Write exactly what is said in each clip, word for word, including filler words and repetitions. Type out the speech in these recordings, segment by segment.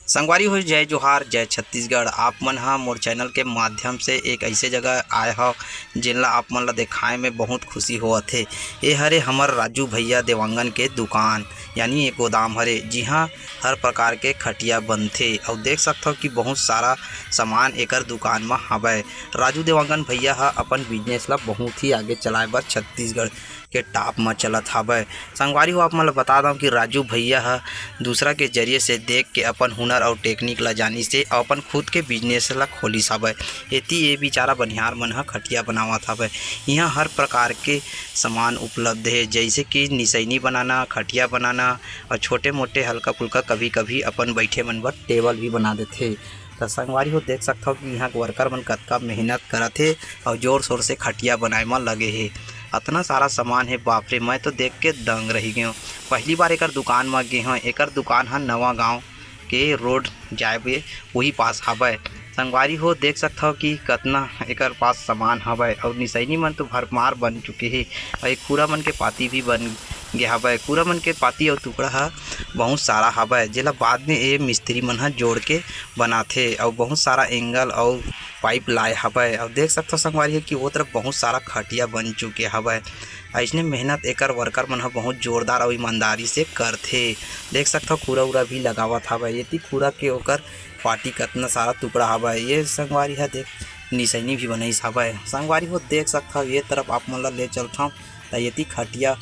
संगवारी हो, जय जोहार, जय छत्तीसगढ़। आप मन ह मोर चैनल के माध्यम से एक ऐसे जगह आए हव, जेन ला आप मन ला देखाए में बहुत खुशी होवत हे। ये हरे हमर राजू भैया देवांगन के दुकान, यानी एक गोदाम हरे, जिहाँ हर प्रकार के खटिया बनथे। अउ देख सकथव कि बहुत सारा सामान एकर दुकान म हवय। राजू देवांगन भैया ह अपन बिजनेस ला बहुत ही आगे चलाए बर छत्तीसगढ़ के टॉप म चलत हावय। संगवारी हो, आप मन ल बता दंव कि राजू भैया ह दूसरा के जरिए से देख के अपन हुनर अउ टेक्निक ल जानिस हे अउ अपन खुद के बिजनेस ल खोलिस हावय। एती ये बिचारा बनिहार मन ह खटिया बनावत हावय। इहाँ हर प्रकार के सामान उपलब्ध हे, जइसे कि निसैनी बनाना, खटिया बनाना अउ छोटे मोटे हल्का फुल्का कभी कभी अपन बइठे मन बर टेबल भी बना देथे। त संगवारी हो, देख सकथव कि इहाँ के वर्कर मन कतका मेहनत करत हे अउ जोर शोर से खटिया बनाए म लगे हे। अतना सारा सामान हे, बाप रे, मैं तो देख के दंग रहि गेंव। पहली बार एकर दुकान म गे हंव। एकर दुकान ह नवा गांव के रोड जाए हुए उही पास हावय। संगवारी हो, देख सकथव कि कतना एकर पास सामान हावय अउ निसैनी मन तो भरमार बन चुके हे अउ एक खुरा मन के पाती भी बन गे हावय। खुरा मन के पाती अउ टुकड़ा ह बहुत सारा हावय, जेला बाद में ए मिस्त्री मन ह जोड़ के बनाथे अउ बहुत सारा एंगल अउ पाइप लाए हावय। अउ देख सकथव संगवारी हो कि वो तरफ बहुत सारा खटिया बन चुके हावय। अइसने मेहनत एकर वर्कर मन ह बहुत जोरदार अउ ईमानदारी से करथे। देख सकथव खुरा उरा भी लगावत हावय। एती खुरा के ओकर पाटी कतना सारा टुकड़ा हावय। ये संगवारी ह देख निसैनी भी बनइस हावय। संगवारी हो देख सकथव, ये तरफ आप मन ला ले चलथव त एती खटिया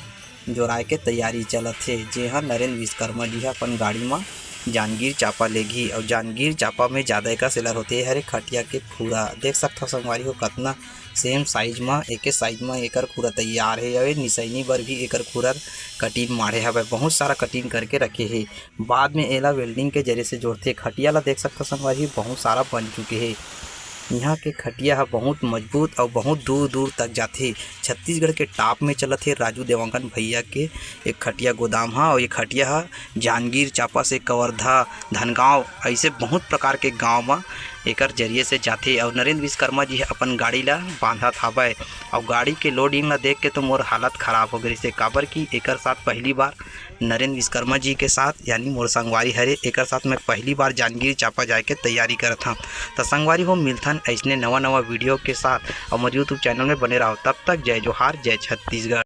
जोराए के तैयारी चलत हे, जेहा नरेंद्र विश्वकर्मा जी ह अपन गाड़ी म जांजगीर चांपा लेगही अउ जांजगीर चांपा में जादा एकर सेलर होथे। ये हरे खटिया के खुरा, देख सकथव संगवारी हो कतना सेम साइज म, एके साइज म एकर खुरा तैयार हे। अउ ये निसैनी बर भी एकर खुरा कटिंग माढ़े हवय, बहुत सारा कटिंग करके रखे हे। बाद में एला वेल्डिंग के जरिए से जोड़थे। खटिया ला देख सकथव संगवारी, बहुत सारा बन चुके हे। इहाँ के खटिया ह बहुत मजबूत अउ बहुत दूर दूर तक जाथे। छत्तीसगढ़ के टॉप में चलत हे राजू देवांगन भैया के एक खटिया गोदाम ह। अउ ये खटिया ह जांजगीर चांपा से कवर्धा, धनगांव, ऐसे बहुत प्रकार के गांव म एकर जरिए से जाथे। अउ नरेंद्र विश्वकर्मा जी ह अपन गाड़ी ला बांधत हावय। अउ गाड़ी के लोडिंग ला देख के तो मोर हालत खराब हो गई से, काबर कि एकर साथ पहली बार नरेंद्र विश्वकर्मा जी के साथ, यानी मोर संगवारी हरे, एकर साथ मैं पहली बार जांजगीर चांपा जाए के तैयारी करत हंव। त संगवारी हो, मिलथन ऐसने नवा नवा वीडियो के साथ अउ मोर YouTube चैनल में बने रहो। तब तक जय जोहार, जय छत्तीसगढ़।